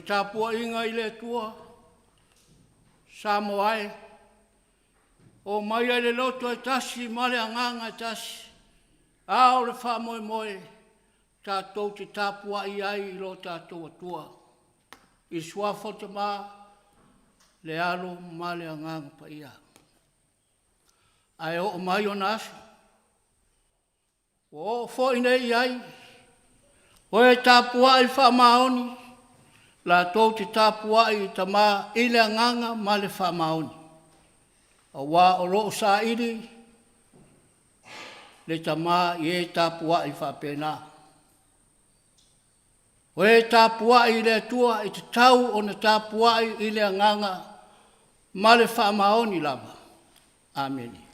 le tapuaiga i le Atua, Samoa e, omaia i le loto e tasi ma le agaga e tasi, a o le faamoemoe tatou te tapuai ai i lo tatou Atua, i le Suafa o le Tama, le Alo ma le Agaga Paia. Ae oo mai ona aso, ua oo foi nei i ai, o e tapuai faamaoni, latou te tapuai i Tama i le agaga ma le faamaoni, aua o lo o saili le Tama i e tapuai faapena. O e tapuai i le Atua e tatau ona tapuai i le agaga ma le faamaoni lava. Amene.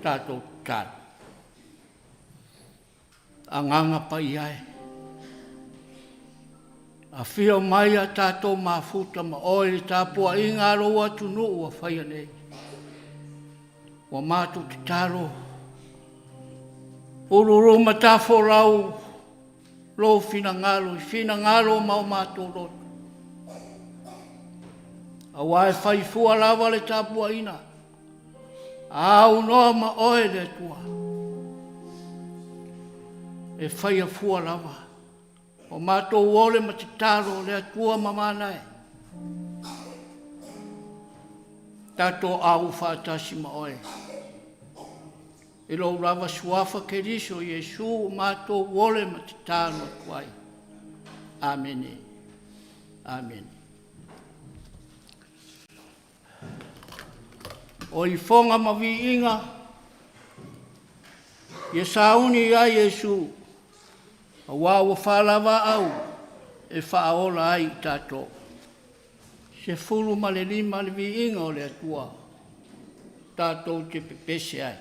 Tatou tatalo. Agaga Paia e, afio mai a tatou mafuta ma oe i le tapuaiga a lou atunuu ua faia nei. Ua matou tatalo, uluulumatafolau lou finagalo i finagalo ma o matou loto, aua e fai fua lava le tapuaiga a aunoa ma oe le Atua, e faia fua lava. O matou ole ma tatalo le Atua mamana e, tatou au faatasi ma oe. I lou lava Suafa Keriso Iesu ua matou ole ma tatalo atu ai. Amene. Amene. O ifoga ma viiga ia sauni ia Iesu, aua ua faalavaau e faaola ai i tatou. 15 le viiga o le Atua tatou te pepese ai.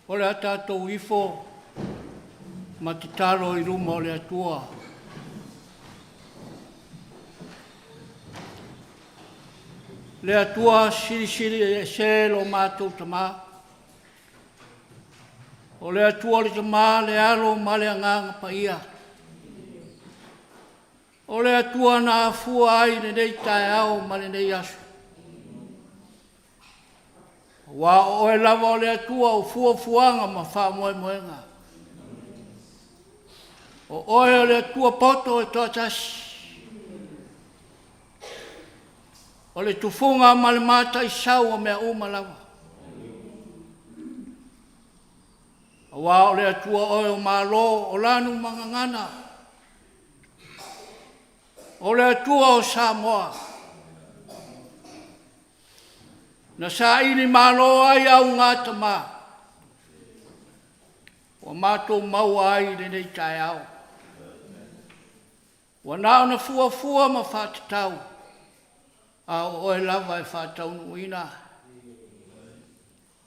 O le a tatou ifo ma tatalo i luma o le Atua. Le Atua silisili ese lo matou Tama. O le Atua le Tama, le Alo ma le Agaga Paia. O le Atua na afua ai lenei taeao ma lenei aso. Aua o oe lava o le Atua o fuafuaga ma faamoemoega. O oe o le Atua poto e toatasi. O le tufuga ma le mataisau o mea uma lava. Aua o le Atua oe o Malo, o lanu ma gagana. O le Atua o Samoa. Na saili malo ai augatama ua matou maua ai i lenei taeao. Ua na ona fuafua ma faatatau, a o oe lava e faataunuuina.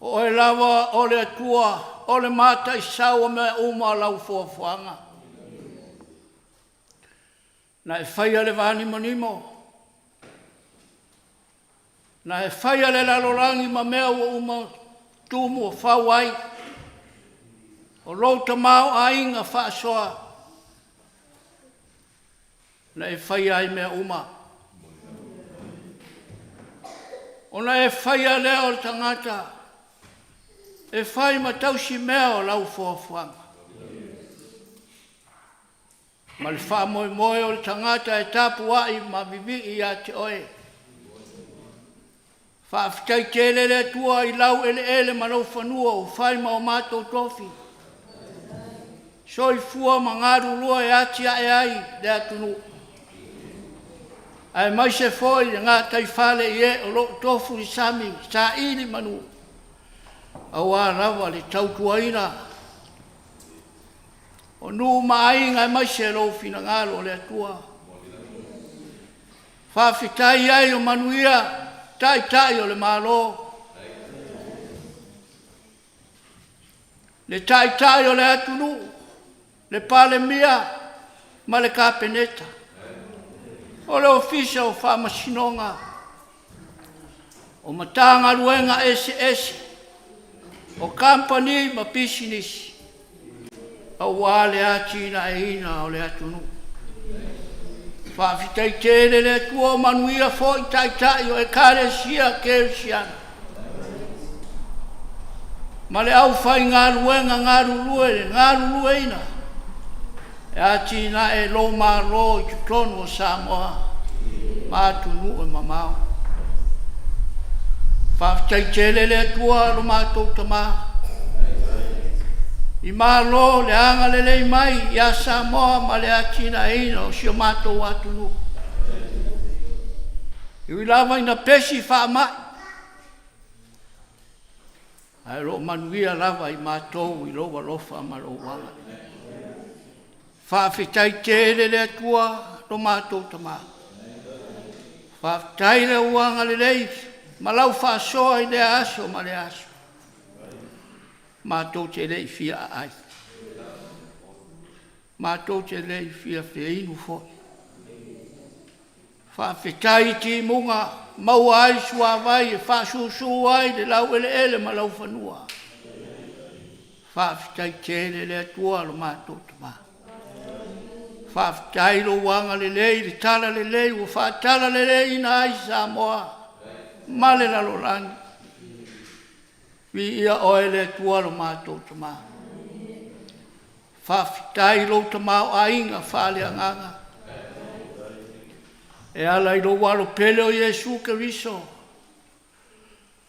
O oe lava o le Atua o le mataisau o mea uma o lau fuafuaga. Na e faia le vanimonimo, na e faia le lalolagi ma mea ua uma tumu o fau ai, o lou tamaoaiga faasoa na e faia ai mea uma. Ona e faia lea o le tagata e fai ma tausimea o lau fuafuaga. Ma le faamoemoe o le tagata e tapuai ma vivii ia te oe. Faafetai tele le Atua i lau eleele ma lou fanua ua fai ma o matou tofi. Soifua ma galulue e atiae ai le atunuu, aemaise foi le gataifale i e o lo o tofu i sami saili manu, aua lava le tautuaina o nuu ma aiga aemaise lou finagalo o le Atua. Faafetai ai o manuia Taitai o le Malo, le Taitai o le atunuu, le Palemia ma le Kapeneta, o le Ofisa o Faamasinoga, o Matagaluega eseese, o kamupani ma pisinisi, aua le atinaeina o le atunuu. Faafetai tele le Atua o manuia foi Taitai o Ekalesia Kerisiano ma le aufaigaluega galulue le galulueina e atinae lou Malo i totonu o Samoa ma atunuu e mamao. Faafetai tele le Atua lo matou Tama i malo le agalelei mai ia Samoa ma le atinaeina o si o matou atunuu. E ui lava ina pesi faamai, ae o lo o manuia lava i matou i lou alofa ma lou agalelei. Faafetai tele le Atua lo matou Tama. Faafetai le ua agalelei ma lau faasoa i lea aso ma lea aso. Matou te le i fia aai. Matou te le i fia feinu foi. Faafetai i timuga maua ai suavai e faasusu ai le laueleele ma laufanua. Faafetai tele le Atua lo matou Tama. Faafetai lou agalelei i le talalelei ua faatalaleleiina ai Samoa ma le lalolagi. Viia oe le Atua lo matou Tama. Faafetai i lou tamaoaiga faaleagaga e ala i lou Alo pele o Iesu Keriso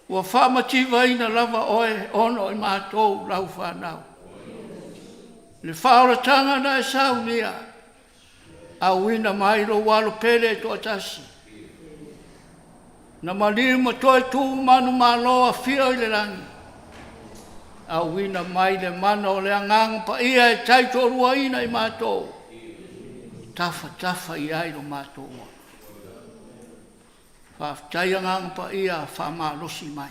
ua faamativaina lava oe ona o i matou lau fanau. Le faaolataga na e saunia, auina mai lou alo pele e toatasi. Na maliu ma toe tuu manumalo afio i le lagi, auina mai le mana o le Agaga Paia e taitoaluaina i matou, tafatafa i ai lo matou ola. Faafetai Agaga Paia faamalosi mai,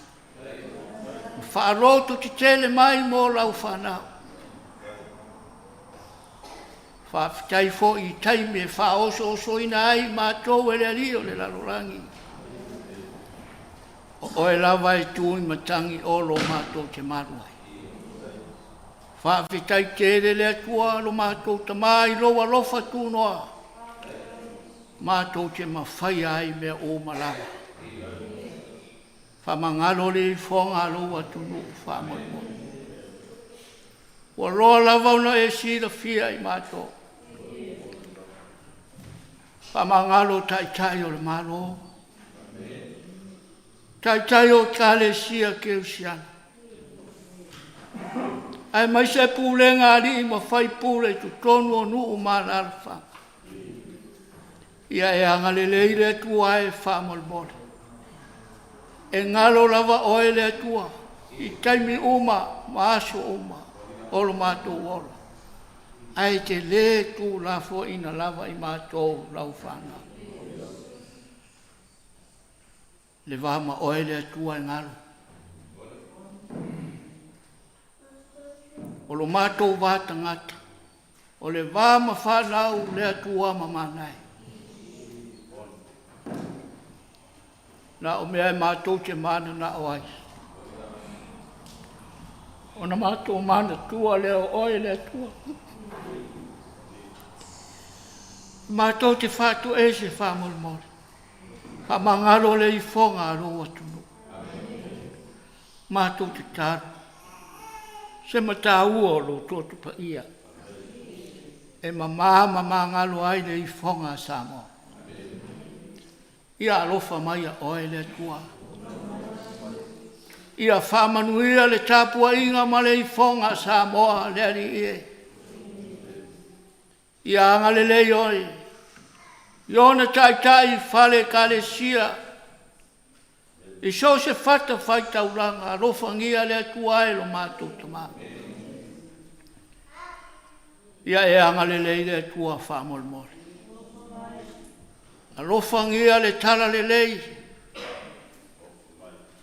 ma faaloto tetele mai mo lau fanau. Faafetai foi i taimi e faaosoosoina ai matou e le Alii o le lalolagi. O oe lava e tu i matagi o lo matou te malu ai. Faafetai tele le Atua lo matou Tamā i lou alofa tunoa, matou te mafaia ai mea uma lava. Faamagalo le ifoga a lou atunuu faamolemole. Ua loa lava ona e silafia i matou. Faamagalo Taitai o le Malo, Taitai o Ekalesia Kerisiano, aemaise pulega a alii ma faipule i totonu o nuu ma alaalafaga. Ia e agalelei le Atua e faamolemole. E galo lava oe le Atua i taimi uma ma aso uma o lo matou ola, ae te le tuulafoaiina lava i matou lau fanau. Le va ma oe le Atua e galo. O lo matou va tagata, o le va ma fanau le Atua ma manae. Na o mea e matou te mananao ai, ona matou manatua lea o oe le Atua. Matou te faatoese faamolemole. Faamagalo le ifoga a lou atunuu. Matou tatalo, se mataua o lou Toto Paia e mama ma magalo ai le ifoga a Samoa. Ia alofa mai ia oe le Atua. Ia faamanuia le tapuaiga ma le ifoga a Samoa le Alii e. Ia agalelei oe i ona taitai i fale Ekalesia i so o se fatafaitaulaga, alofagia le Atua e lo matou Tama. Ia e agalelei le Atua faamolemole. Alofagia le talalelei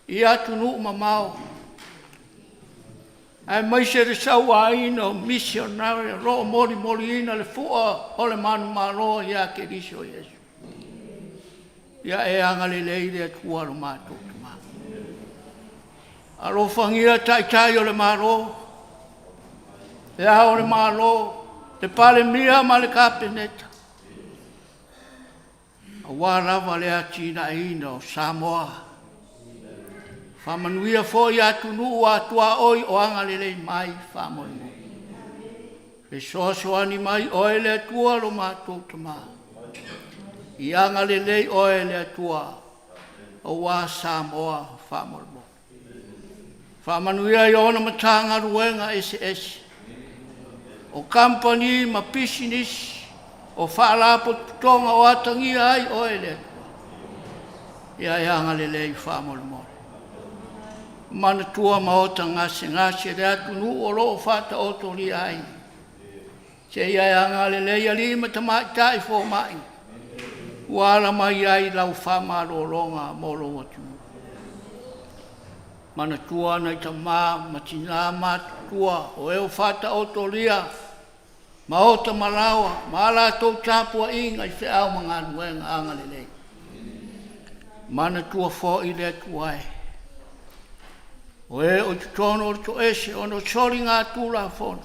i atunuu mamao, aemaise le sauaina o misionare o lo o molimoliina le fua o le manumalo ia Keriso Iesu. Ia e agalelei le Atua lo matou Tama. Alofagia Taitai o le Malo, le Ao o le Malo, le Palemia ma le Kapeneta, aua lava le atinaeina o Samoa. Faamanuia foi atunuu a tuaoi o agalelei mai faamolemole. Fesoasoani mai oe le Atua lo matou Tama. Ia agalelei oe le Atua aua Samoa faamolemole. Faamanuia i ona Matagaluega eseese, o kamupani ma pisinisi, o faalapotopotoga o atagia ai oe le Atua. Ia e agalelei faamolemole. Manatua maota gasegase le atunuu o lo o faataotolia ai. Seia e agalelei alii ma tamaitai fomai ua ala mai ai lau faamalologa mo lou atunuu. Manatua nai tama ma tina matutua o e o faataotolia maota ma laoa ma a latou tapuaiga i feau ma galuega agalelei. Manatua foi le Atua e, o e o i totonu o le toese ona o soligatulafono,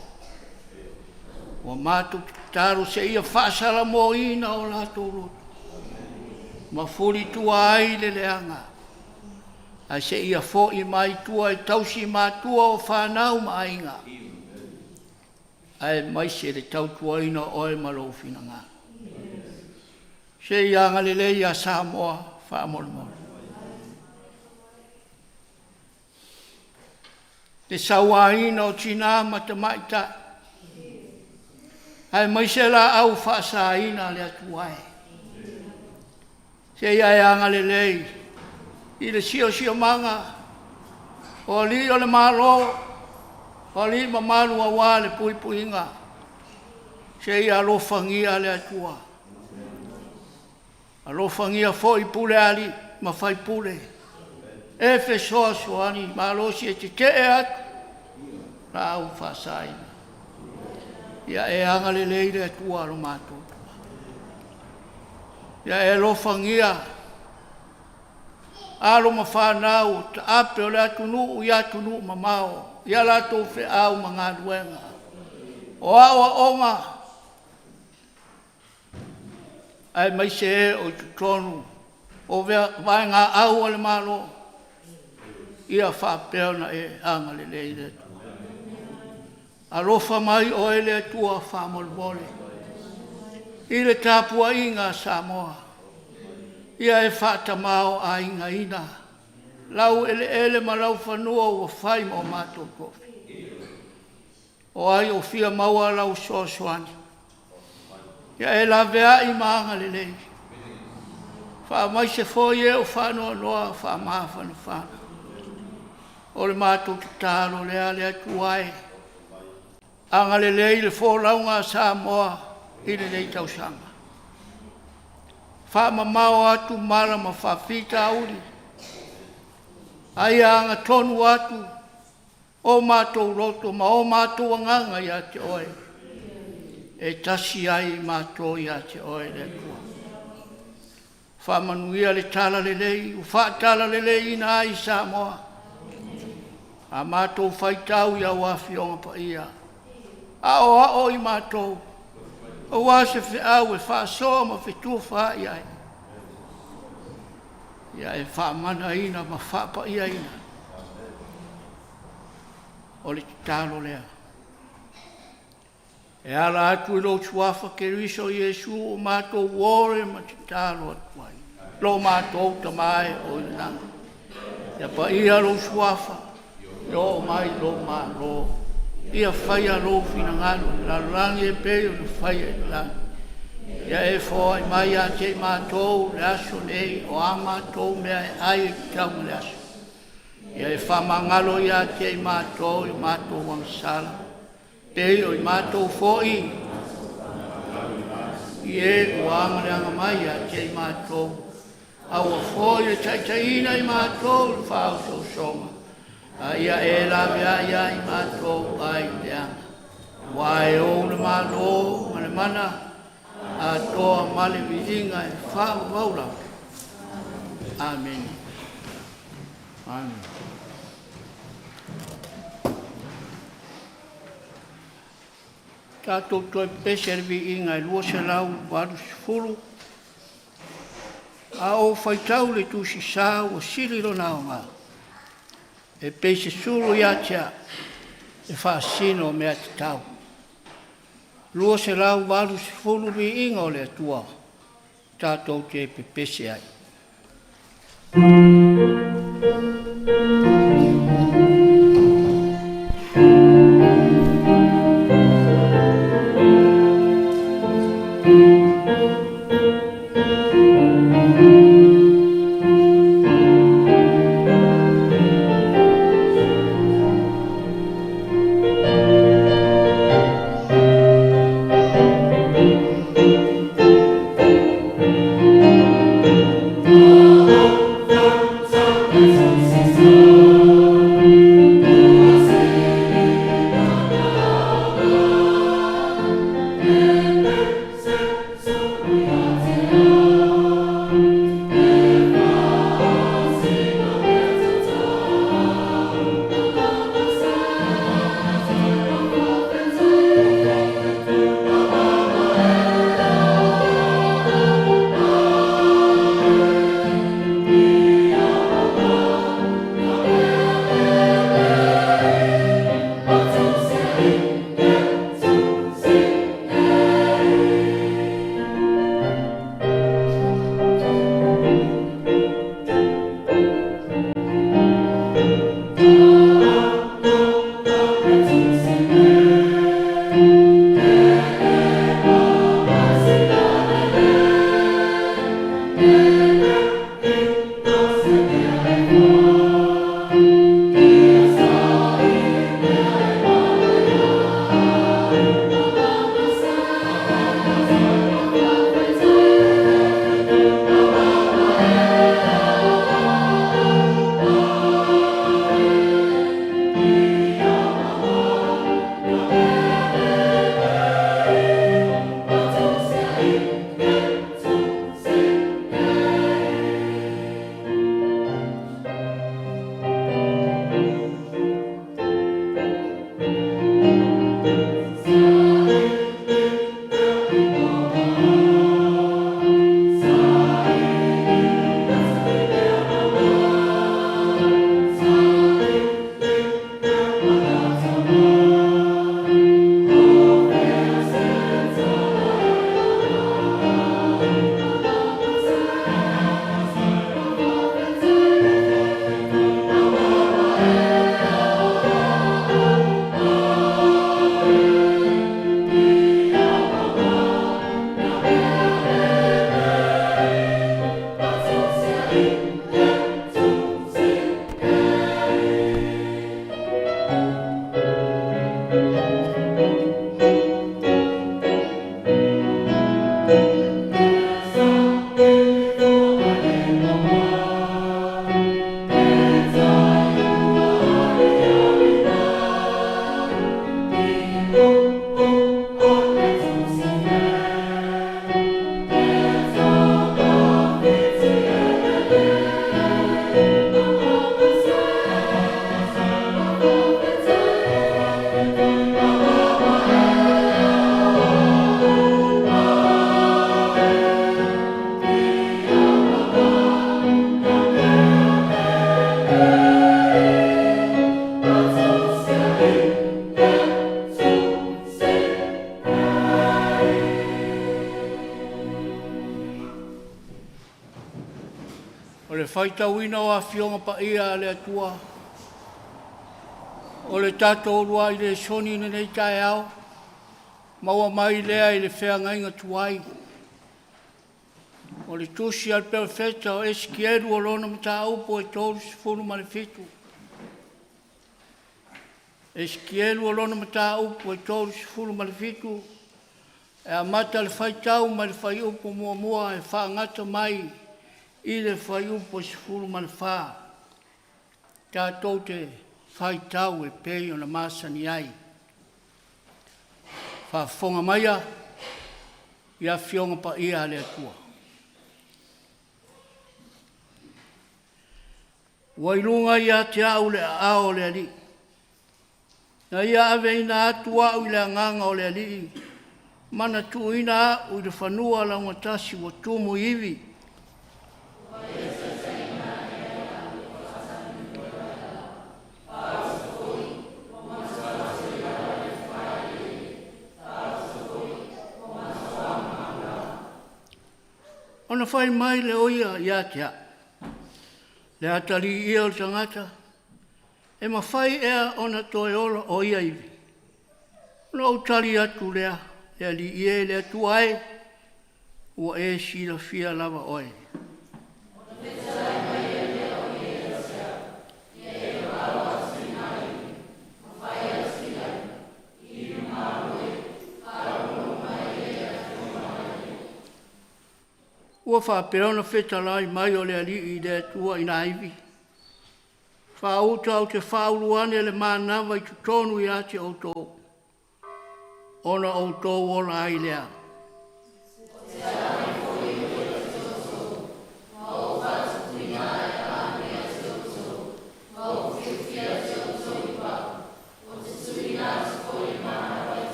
ua matou tatalo seia faasalamoina o latou loto ma fulitua ai le leaga, ae seia foi mai tua e tausi matua o fanau ma aiga, aemaise le tautuaina o oe ma lou finagalo. Seia agalelei ia Samoa faamolemole. Le sauaina o tina ma tamaitai. Aemaise laau faasaina a le Atua e. Se i e agalelei i le siosiomaga o alii o le Malo, o alii mamalu aua le puipuiga, se i alofagia le Atua. Alofagia foi pule a alii ma faipule e fesoasoani malosi e tetee atu laau faasaina. Ia e agalelei le Atua lo matou. Ia e alofagia alo ma fanau o taape o le atunuu i atunuu mamao i a latou feau ma galuega, o aoaoga aemaise e o i totonu o vaegaau a le Malo, ia faapea ona e agalelei le Atua. Alofa mai oe le Atua faamolemole i le tapuaiga a Samoa, ia e faatamaoaigaina lau eleele ma lau fanua ua fai ma o matou tofi. O ai o fia maua lau fesoasoani? Ia e laveai ma agalelei, faamaise foi e o faanoanoa faamafanafana. O le matou tatalo lea le Atua e, agalelei le folauga a Samoa i lenei tausaga. Faamamao atu mala ma faafitauli a ia agatonu atu o matou loto ma o matou agaga ia te Oe, e tasi ai matou ia te Oe le Atua. Faamanuia le talalelei ua faatalaleleiina ai Samoa. A matou faitau i au Afioga Paia, aoao i matou aua se feau e faasoa ma fetufaai ai, ia e faamanaina ma faapaiaina. O le tatalo lea e ala atu i lou Suafa Keriso Iesu ua matou olo ma tatalo atu ai. Lo matou Tama e o i le lagi, ia paia lou Suafa, ia oo mai lou Malo, ia faia lou finagalo i le lalolagi e pei ona faia i le lagi. Ia e foai mai ia te i matou i le aso nei o a matou mea e ai e tatau ma le aso. Ia e faamagalo ia te i matou i matou agasala, pei o i matou foi i e ua agaleaga mai ia te i matou. Aua foi le taitaiina i matou i le faaosoosoga, a ia e laveai ia i matou ai le leaga. Aua e ou le Malo ma le mana atoa ma le viiga e faavavau lava. Amene. Amene. Tatou toe pepese i le viiga e 280. A ou faitau i le Tusi Sa ua sili lona aoga, e pei se sulu ia te a'u e faasino mea tatau. 280 Viiga o le Atua tatou te pepese ai. O le faitauina o Afioga Paia a le Atua, o le tatou uluai lesoni i lenei taeao, maua mai lea i le feagaiga tuai. O le tusi a le Perofeta o Esikielu o lona mataupu e 37. Esikielu o lona mataupu e 37, e amata le faitau mai le fuaiupu muamua e faagata mai i le fuaiupu e 14. Tatou te faitau e pei ona masani ai. Faafofoga maia i Afioga Paia a le Atua. Ua i luga ia te au le aao o le Alii, na ia aveina atu au i le agaga o le Alii ma na tuuina au i le fanua laugatasi ua tumu i ivi. Ona fai mai lea o ia ia te au, le atalii ia o le tagata, e mafai ea ona toe ola o ia ivi? Ona ou tali atu lea, le Alii e, le Atua e, ua e silafia lava oe. Ua faapea ona fetalai mai o le Alii le Atua i na ivi, faauta ou te faaulu ane le manava i totonu ia te outou, ona outou ola ai lea.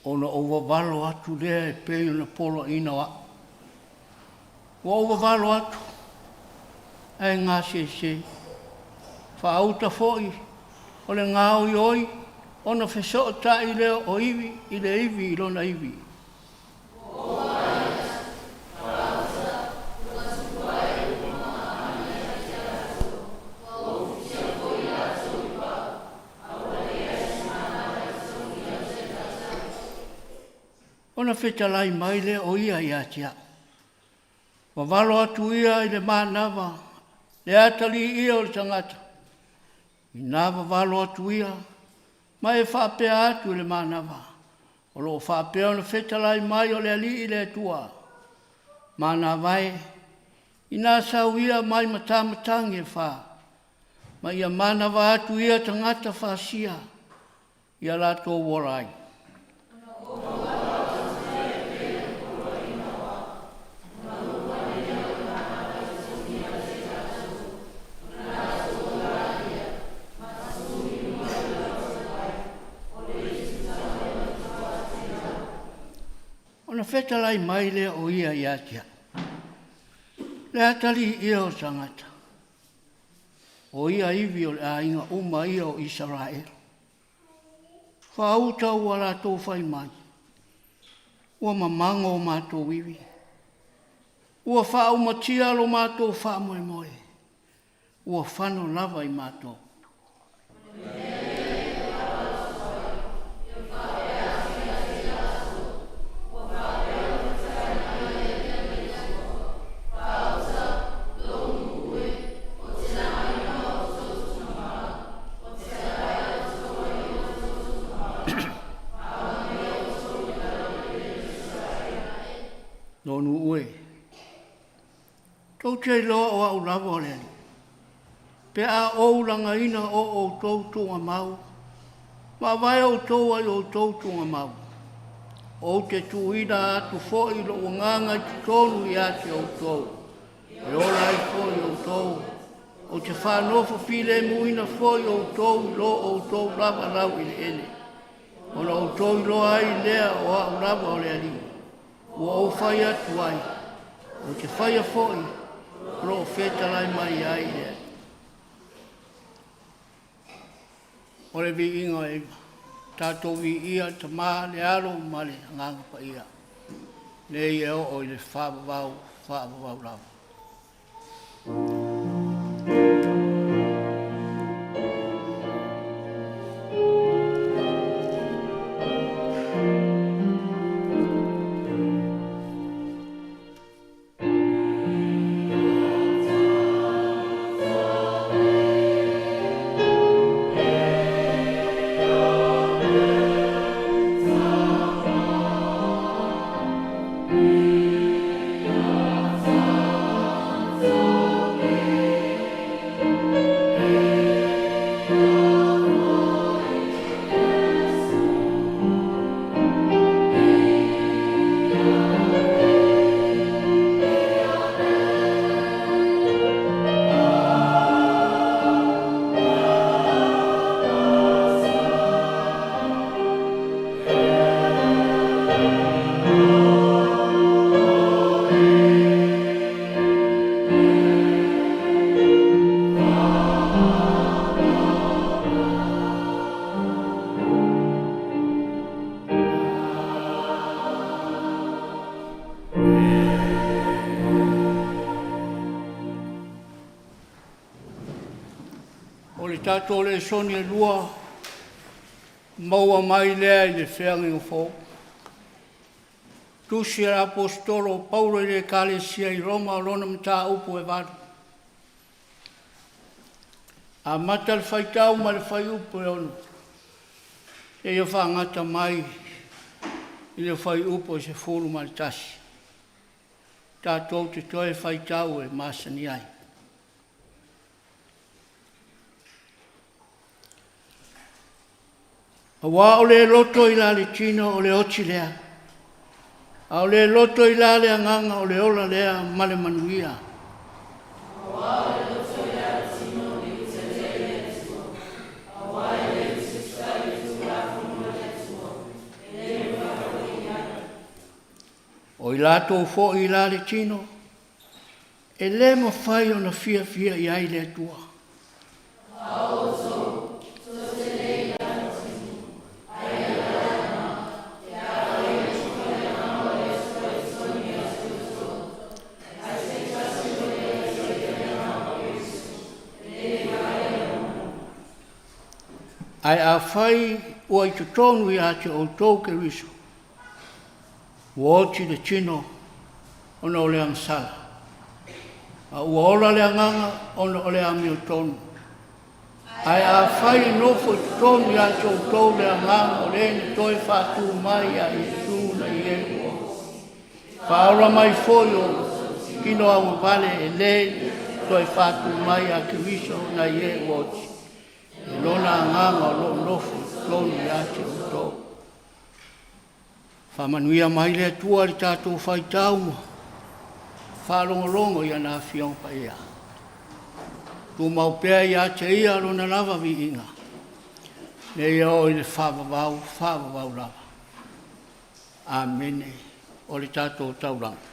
Ona ou vavalo atu lea e pei ona poloaiina o au. Ua ou vavalo atu ae gasese. Faauta foi o le gaoioi ona fesootai lea o ivi i le ivi i lona ivi. Ona fetalai mai lea o ia ia te au, vavalo atu ia i le manava, le atalii ia o le tagata, ina vavalo atu ia, ma e faapea atu i le manava, o lo o faapea ona fetalai mai o le Alii le Atua, manava e, ina sau ia mai matamatagi e fa, ma ia manava atu ia tagata fasia, ia latou ola ai. Ona fetalai mai lea o ia ia te au, le atalii ia o le tagata, o ia ivi o le aiga uma ia o Isaraelu. Faauta ua latou fai mai, ua mamago o matou ivi, ua faaumatia lo matou faamoemoe, ua fano lava i matou. Lou nuu e, tou te iloa o au lava o le Alii, pe a ou lagaina o outou tuugamau, vaavae outou ai outou tuugamau, ou te tuuina atu foi lou agaga i totonu ia te outou, e ola ai foi outou, ou te faanofo filemuina foi outou i lo outou lava laueleele, ona outou iloa ai lea o au lava o le Alii, ua ou fai atu ai, ou te faia foi o lo o fetalai mai ai le Alii. O le viiga e Tatou viia le Tama, le Alo ma le Agaga Paia, nei e oo i le faavavau, faavavau lava. O le tatou lesoni e 2, maua mai lea i le Feagaiga Fou. Tusi a le Aposetolo o Paulo i le Ekalesia i Roma o lona mataupu e 8. Amata le faitau mai le fuaiupu e 6 seia faagata mai i le fuaiupu e 11. Tatou te toe faitau e masani ai. Aua o le loto i la le tino o le oti lea, a o le loto i la le agaga o le ola lea ma le manuia. O i latou foi i la le tino, e le mafai ona fiafia i ai le Atua. Ae afai ua i totonu ia te outou Keriso, ua oti le tino ona o le agasala, a ua ola le agaga ona o le amiotonu. Ae afai e nofo i totonu ia te outou le agaga o le na toe faatu mai ia Iesu nai e ua faaola mai foi o tino agavale e le toe faatu mai ia Keriso nai e ua oti, i Lona Agaga o lo o nofo i totonu ia te outou. Faamanuia mai le Atua i le tatou faitau ma faalogologo i ana Afioga Paia. Tumau pea ia te Ia Lona lava viiga, seia oo i le faavavau, faavavau lava. Amene. O le tatou taulaga.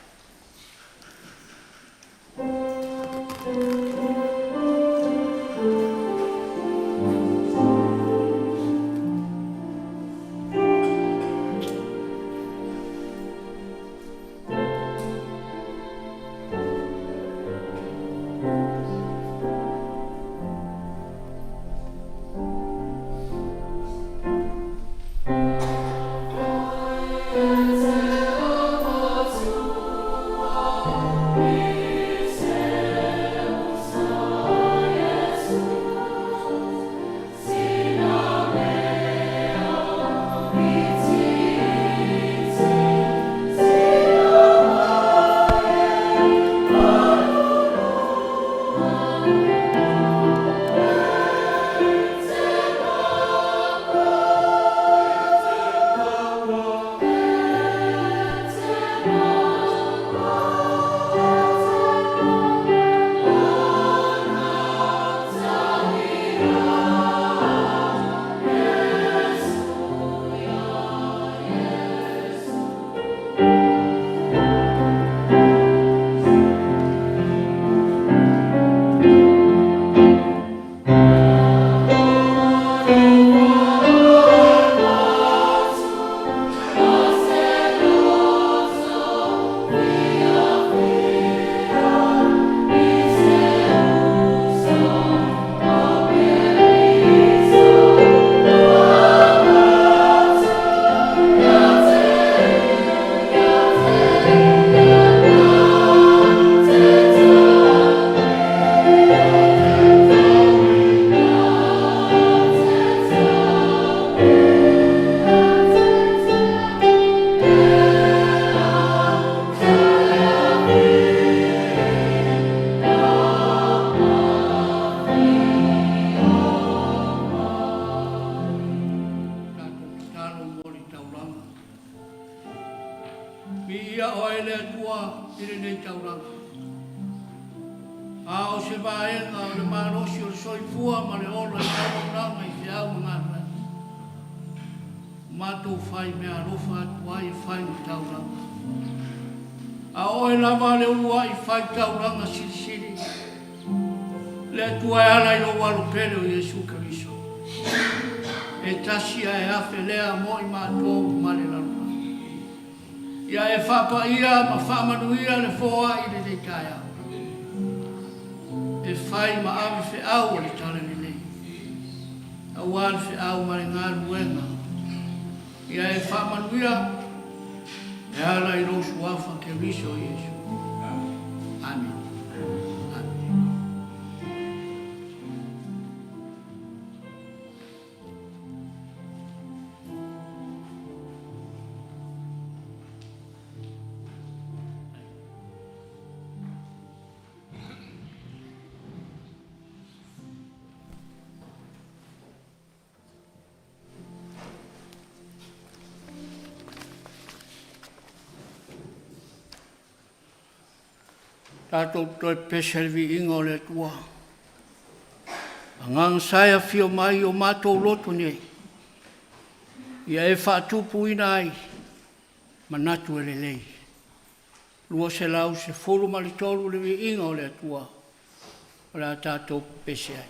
i lenei taulaga. A o se vaega o le malosi o le soifua ma le ola i auaunaga i feau ma galuega, ua matou fai meaalofa atu ai e fai ma taulaga. A o oe lava le uluai faitaulaga silisili, le Atua e ala i lou Alo pele o Iesu Keriso, e tasi ae afe lea mo i matou ma le lalolagi. Ia e faapaia ma faamanuia le foai i lenei taeao, e fai ma ave feau o le Talalelei, aua le feau ma le galuega. Ia e faamanuia e ala i lou Suafa Keriso Iesu. Amene. Amene. Tatou toe pese i le viiga o le Atua. Agaga sa e afio mai i o matou loto nei, ia e faatupuina ai manatu e lelei. 213 le viiga o le Atua o le a tatou pepese ai.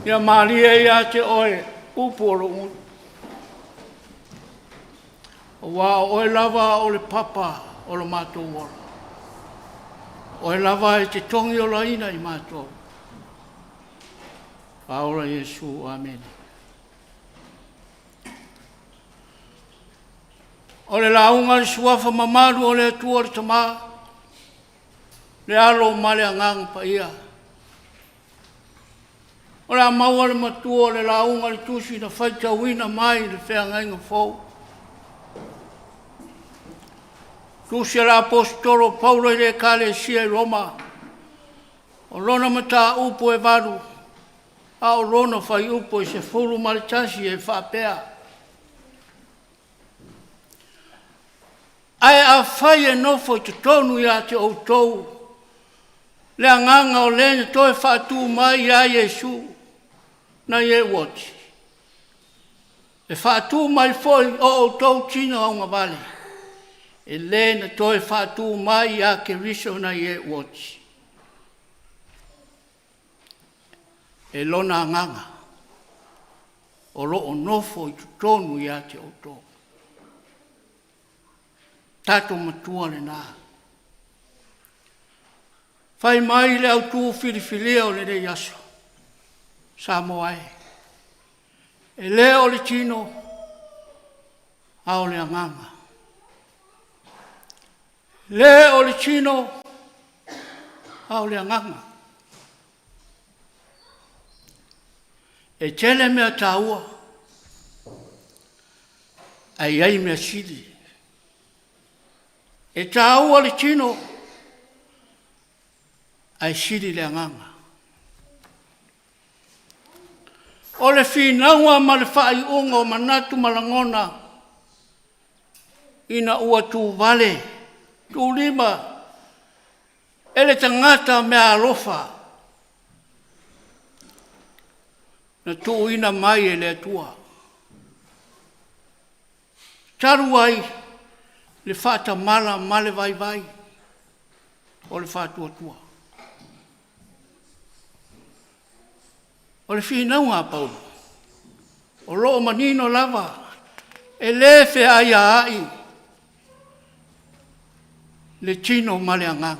Ia malie ia te oe upu o lou gutu, aua o oe lava o le papa o lo matou ola. O oe lava e te togiolaina i matou. Paola Iesu, Amene. O le lauga a le suafa mamalu o le Atua le Tama, le Alo ma le Agaga Paia. O le a maua le matua o le lauga le tusi na faitauina mai le feagaiga fou. Tusi a le Aposetolo Paulo i le Ekalesia i Roma, o lona mataupu e 8, a o lona fuaiupu e 11 e faapea, Ae afai e nofo i totonu ia te outou le agaga o le na toe faatu mai ia Iesu nai e ua oti, e faatu mai foi o outou tino augavale, e le na toe faatu mai ia Keriso nai e ua oti. E lona agaga o lo o nofo i totonu ia te outou. Tatou matua lena. Fai mai le autu filifilia o lenei aso, Samoa e, e le o le tino, a o le agaga. Le o le tino, a o le agaga. E tele mea taua, ae i ai mea sili. E taua le tino, ae sili le agaga. O le finauga ma le faaiuga o manatu ma lagona ina ua tuvale, tulima e le tagata meaalofa na tuuina mai e le Atua. Talu ai le faatamala ma le vaivai o le faatuatua. O le finauga a Paulo, o lo o manino lava, e le feaiaai le tino ma le agaga.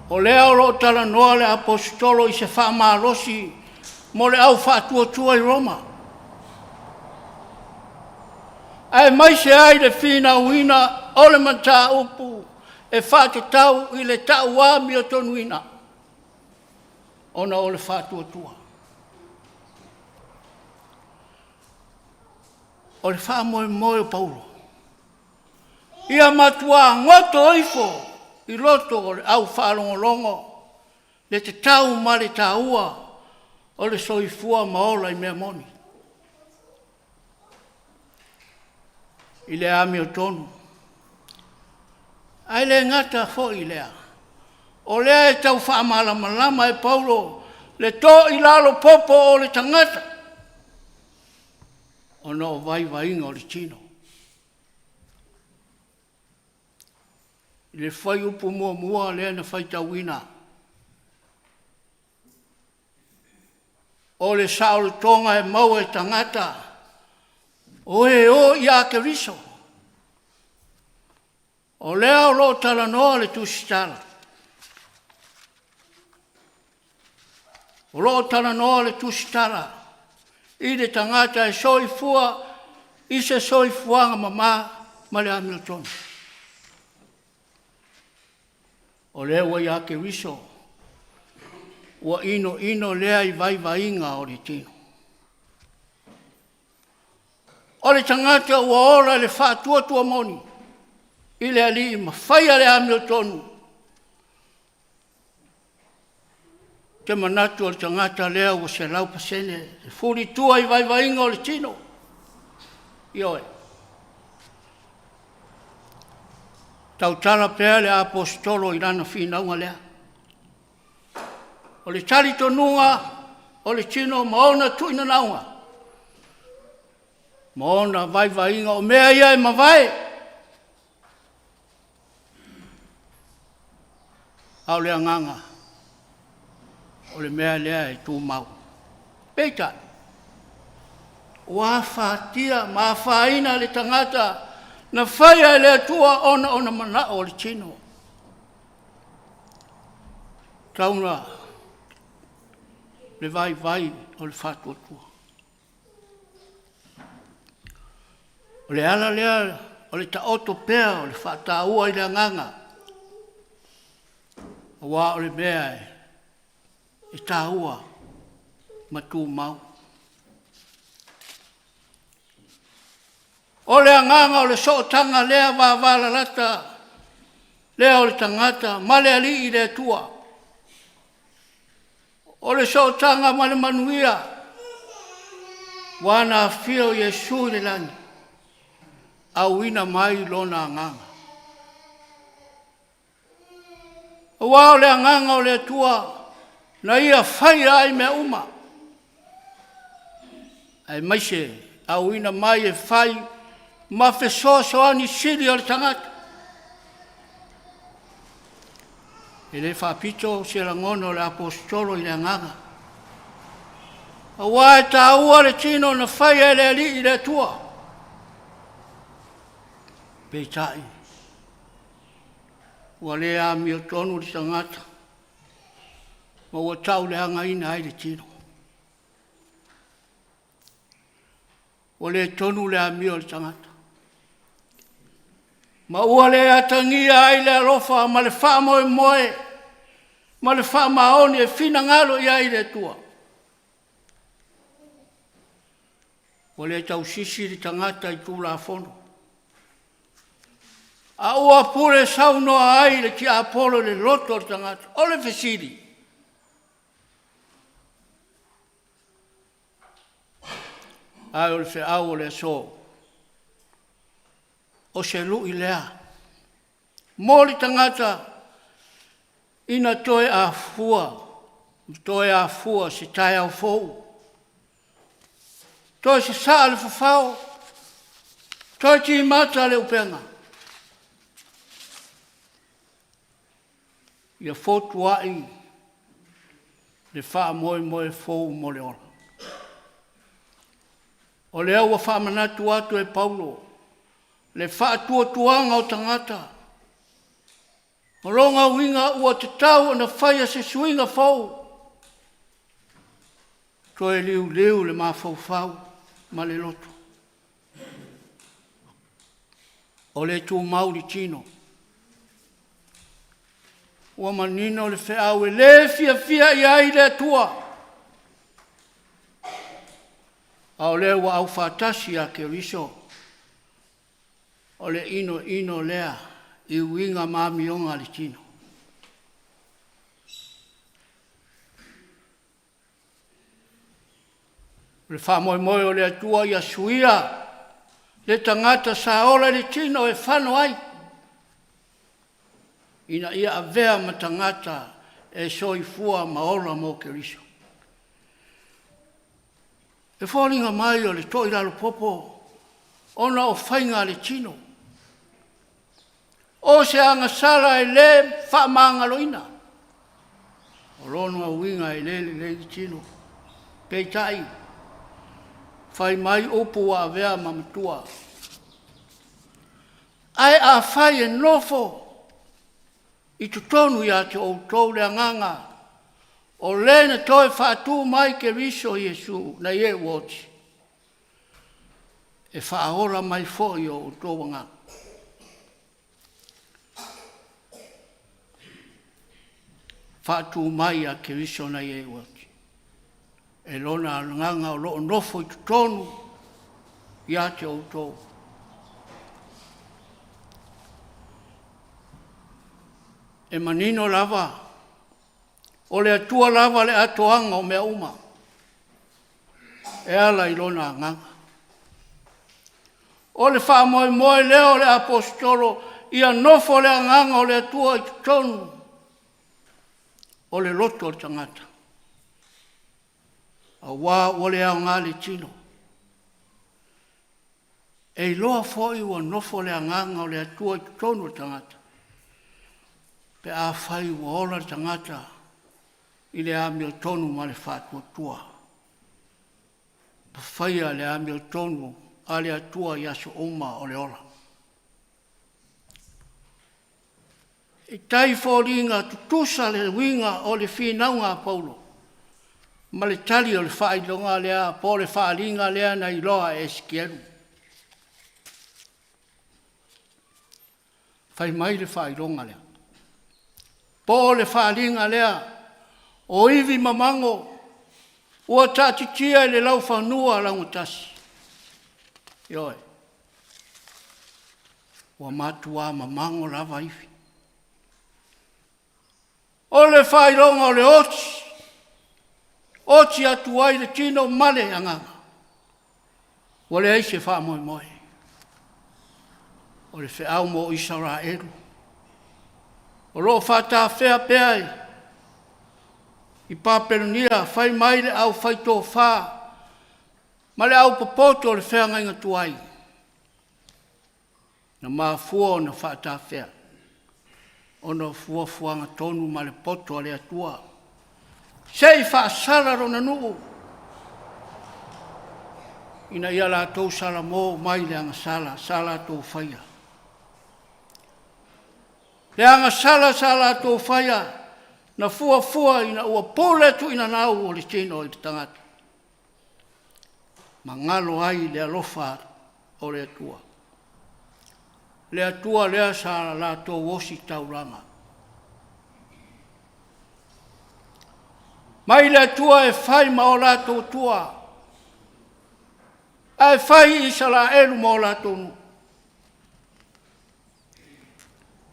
O lea o lo o talanoa le Aposetolo i se faamalosi mo le au faatuatua i Roma, aemaise ai le finauina o le mataupu e faatatau i le tauamiotonuina ona o le faatuatua. O le faamoemoe o Paulo, ia matua goto ifo i loto o le au faalogologo le tatau ma le taua o le soifua ma ola i mea moni. I le amiotonu. Ae le gata foi i lea, o lea e tau faamalamalama e Paulo le toilalo popo o le tagata ona o vaivaiga o le tino. I le fuaiupu muamua lea na faitauina, o le saolotoga e maua e tagata o e o ia Keriso. O lea o lo o talanoa le Tusitala. O lo o talanoa le Tusitala i le tagata e soifua i se soifuaga mama ma le amiotonu. O lea ua ia Keriso, ua inoino lea i vaivaiga o le tino. O le tagata ua ola i le faatuatua moni i le Alii ma faia le amiotonu, te manatu o le tagata lea ua 100% le fulitua i vaivaiga o le tino. Ioe. Tautala pea le Aposetolo i lana finauga lea. O le talitonuga o le tino ma ona tuinanauga ma ona vaivaiga o mea ia e mavae. A o le agaga, o le mea lea e tumau. Peitai, ua afatia ma afaina le tagata na faia e le Atua ona ona manao o le tino. Tauna le vaivai o le faatuatua. O le ala lea o le taoto pea o le faataua i le agaga, aua o le mea e taua ma tumau. O le agaga o le sootaga lea vavalalata lea o le tagata ma le Alii le Atua. O le sootaga ma le manuia ua na afio o Iesu i le lagi, auina mai lona agaga. Aua o le agaga o le Atua na ia faia ai mea uma, aemaise auina mai e fai ma fesoasoani sili o le tagata. E le faapito se lagona o le Aposetolo i le agaga, aua e taua le tino na faia e le Alii i le Atua. Peitai, ua le amiotonu le tagata ma ua tauleagaina ai le tino. Ua le tonu le amio a le tagata, ma ua le atagia ai le alofa ma le faamoemoe ma le faamaoni e finagalo i ai le Atua. Ua le tausisi le tagata i Tulafono, a ua pule saunoa ai le tiapolo i le loto o le tagata. O le fesili, ae o le feau o le aso, o se lui lea mo le tagata ina toe afua, toe afua se taeao fou, toe sasaa le fafao, toe timata le upega, ia fotuai le faamoemoe fou mo le ola. O lea ua faamanatu atu e Paulo le faatuatuaga o tagata. O lona uiga ua tatau ona faia se suiga fou, toe liuliu le mafaufau ma le loto. O le tumau le tino. Ua manino le feau e le fiafia i ai le Atua. A o lea ua aufaatasi ia Keriso, o le inoino lea i uiga ma amioga a le tino. O le faamoemoe o le Atua ia suia le tagata sa ola i le tino e fano ai, ina ia avea ma tagata e soifua ma ola mo Keriso. E foliga mai o le toilalopopo ona o faiga a le tino, o se agasala e le faamagaloina. O lona uiga e le lelei le tino. Peitai, fai mai upu ua avea ma matua. Ae afai e nofo i totonu ia te outou le agaga o le na toe faatu mai Keriso Iesu nai e ua oti, e faaola mai foi o outou agaga. Faatu mai ia Keriso nai e ua oti. E lona agaga o lo o nofo i totonu ia te outou. E manino lava, o le Atua lava le atoaga o mea uma, e ala i lona agaga. O le faamoemoe lea o le Aposetolo ia nofo le agaga o le Atua i totonu o le loto o le tagata, aua ua le aoga le tino. E iloa foi ua nofo le agaga o le Atua i totonu o le tagata. Pe afai ua ola le tagata i le amiotonu ma le faatuatua, ma faia le amiotonu a le Atua i aso uma o le ola. E tai foliga tutusa le uiga o le finauga a Paulo ma le tali o le faailoga lea po o le faaaliga lea na iloa e Esikielu. Fai mai le faailoga lea, po o le faaaliga lea o ivi mamago ua taatitia i le laufanua laugatasi. Ioe, ua matua mamago lava ivi. O le faailoga o le oti, oti atu ai le tino ma le agaga. Ua leai se faamoemoe. O le feau mo Isaraelu, o lo o faatafea pea i Papelonia, fai mai le aufaitofa ma le aupopoto o le feagaiga tuai, na mafua ona faatafea, ona o fuafuaga tonu ma le poto a le Atua, se i faasala lona nuu, ina ia latou salamo mai le agasala sa latou faia. Le agasala sa latou faia na fuafua ina ua pule tuuinanau o le tino i le tagata, ma galo ai le alofa o le Atua. Le Atua lea sa latou ositaulaga. Mai le Atua e fai ma o latou Atua, ae fai Isaraelu ma o latou nuu.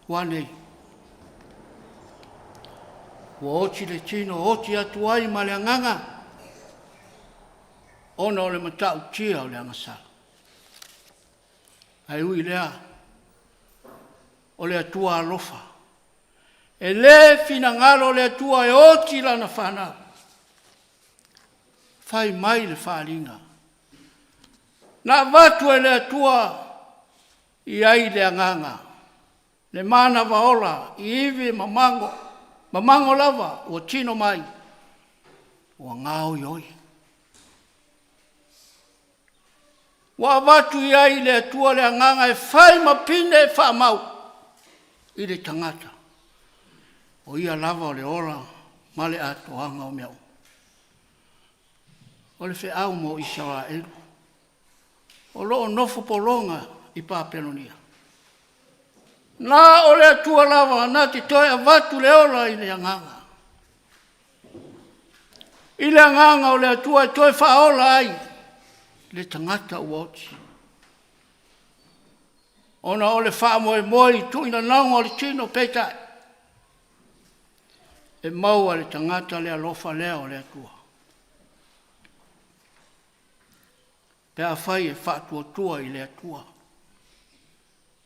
Ua nei, ua oti le tino, oti atu ai ma le agaga, ona o le matautia o le agasala. Ae ui i lea, o le Atua alofa, e le finagalo le Atua e oti lana fanau. Fai mai le faaaliga, na avatu e le Atua i ai le agaga, le manava ola i ivi mamago, mamago lava ua tino mai, ua gaoioi. Ua avatu i ai le Atua le agaga e fai ma pine faamau i le tagata, o ia lava o le ola ma le atoaga o mea uma. O le feau mo Isaraelu, o lo o nofo pologa i Papelonia. Na o le Atua lava na te toe avatu le ola i le agaga. I le agaga o le Atua e toe faaola ai le tagata ua oti. Ona o le faamoemoe i tuuinanauga o le tino, peitai, e maua e le tagata le alofa lea o le Atua. Pe afai e faatuatua i le Atua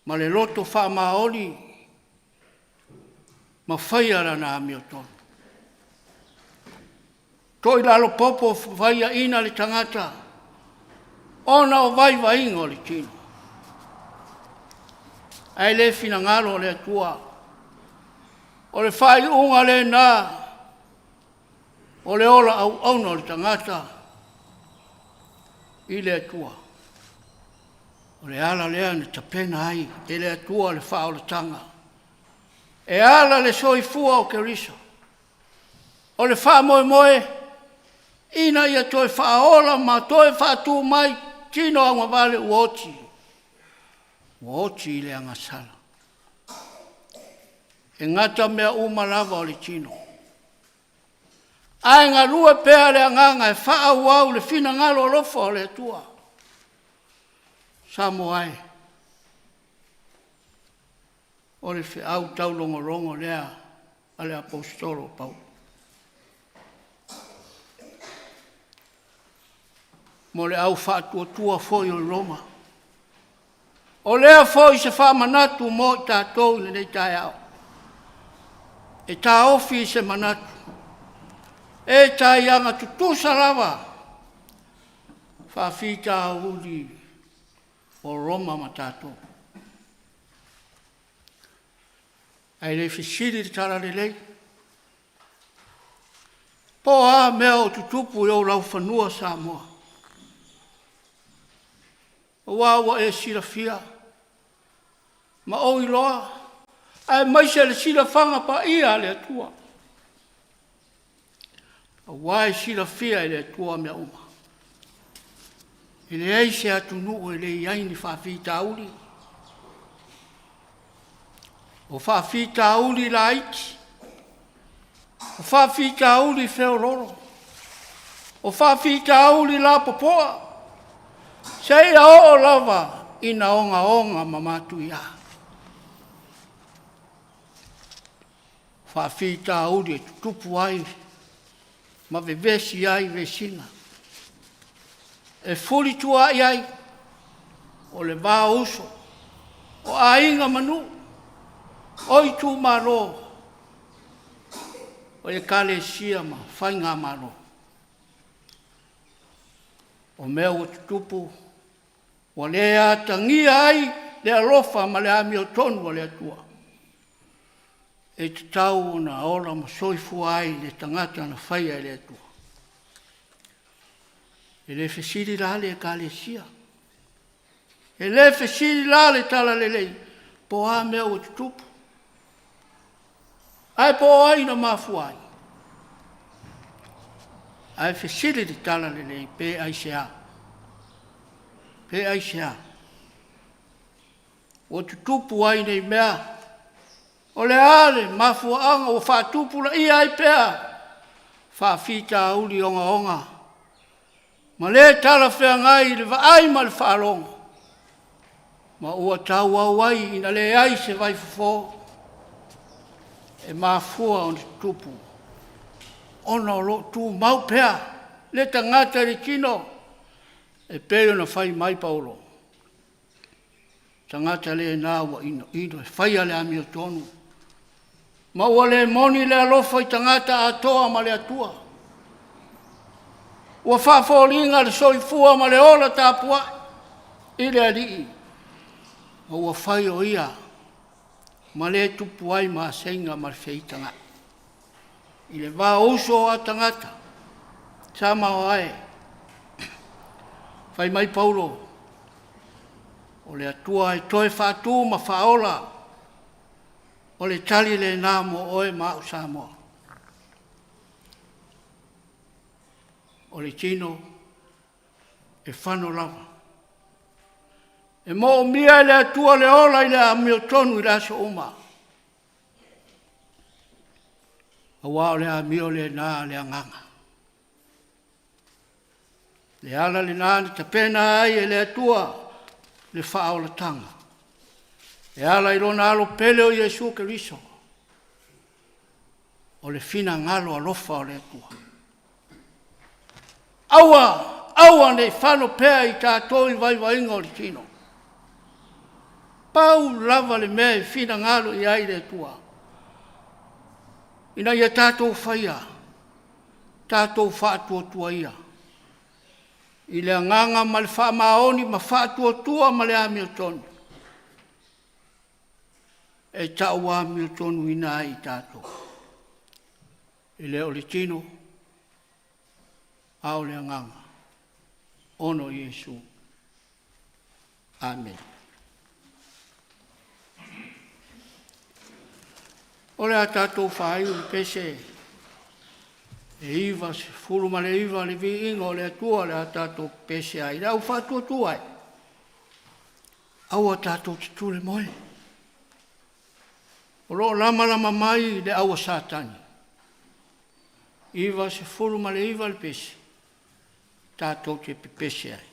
ma le loto faamaoni ma faia lana amiotonu. Toilalo popo faiaina le tagata ona o vaivaiga o le tino. Ae le finagalo o le Atua, o le faaiuga lena o le ola auauna o le tagata i le Atua. O le ala lea na tapena ai e le Atua le faaolataga, e ala le soifua o Keriso. O le faamoemoe ina ia toe faaola ma toe faatu mai tino augavale ua oti, ua oti i le agasala. E gata mea uma lava o le tino, ae galue pea le agaga e faaauau le finagalo alofa o le Atua. Samoa e, o le feau taulogologo lea a le Aposetolo o Paulo. Mo le au faatuatua foi o Roma, o lea foi se faamanatu mo i tatou i lenei taeao, e taofi i se manatu, e taiaga tutusa lava faafitauli o Roma ma tatou. Ae le fesili le Talalelei, po o a mea o tutupu i ou laufanua Samoa, aua ua e silafia ma ou iloa, aemaise le silafaga paia a le Atua, aua e silafia e le Atua mea uma. E leai se atunuu e le i ai ni faafitauli, o faafitauli laiti, o faafitauli feoloolo, o faafitauli lapopoa, seia oo lava ina ogaoga ma matuia. Faafitauli e tutupu ai ma vevesi ai vesiga, e fulituai ai o le va o uso, o aiga ma nuu, o itumalo, o ekalesia ma faigamalo. O mea ua tutupu ua le atagia ai le alofa ma le amiotonu a le Atua e tatau ona ola ma soifua ai le tagata na faia e le Atua. E le fesili la le Ekalesia, e le fesili la le Talalelei po o a mea ua tutupu, ae po o ai na mafua ai? Ae fesili le Talalelei pe aisea? Pe aisea ua tutupu ai nei mea? O le a le mafuaaga ua faatupulaia ai pea faafitauli ogaoga ma le talafeagai i le vaai ma le faalogo, ma ua tauau ai ina leai se vaifofo? E mafua ona tutupu ona o lo o tumau pea le tagata i le tino e pei ona fai mai Paulo, tagata lena ua inoino e faia le amiotonu ma ua le moni le alofa i tagata atoa ma le Atua. Ua faafoliga le soifua ma le ola tapuai i le Alii, ma ua fai o ia ma le tupu ai ma aseiga ma le feitagai. I le va o uso a tagata, Samoa e, fai mai Paulo, o le Atua e toe faatu ma faaola, o le tali lena mo oe ma au Samoa. O le tino e fano lava. E moomia e le Atua le ola i le amiotonu i le aso uma, aua o le amio lena a le agaga. Le ala lena na tapena ai e le Atua le faaolataga e ala i Lona Alo pele o Iesu Keriso, o le finagalo alofa o le Atua. Aua, aua ne i fano pea i tatou i vaivaiga o le tino. Pau lava le mea e finagalo i ai le Atua, ina ia tatou faia, tatou faatuatua ia i le agaga ma le faamaoni ma faatuatua ma le amiotonu e tauamiotonuina ai i tatou. E le o le tino, a o le agaga ona o Iesu. Amene. O le a tatou fāiu i le pese e 99 le viiga o le Atua o le a tatou pepese ai. Le au faatuatua e, aua tatou te tulemoe. O lo o lamalama mai le au a Satani. 99 le pese tatou te pepese ai.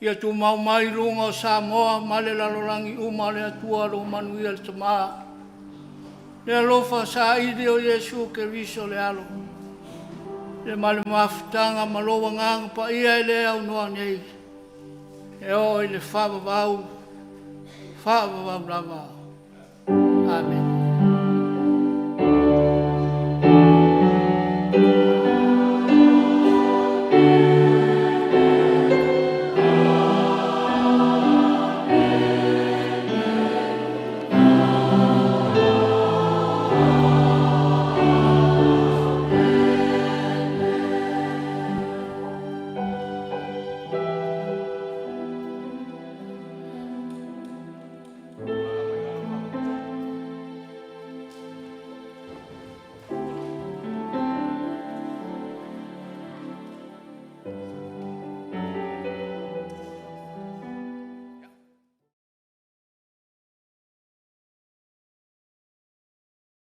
Ia tumau mai i luga o Samoa ma le lalolagi uma le Atua lou manuia le Tama, le alofa saili o Iesu Keriso le Alo, le ma le mafutaga ma lou Agaga Paia e le aunoa nei, e oo i le faavavau, faavavau lava. Amene.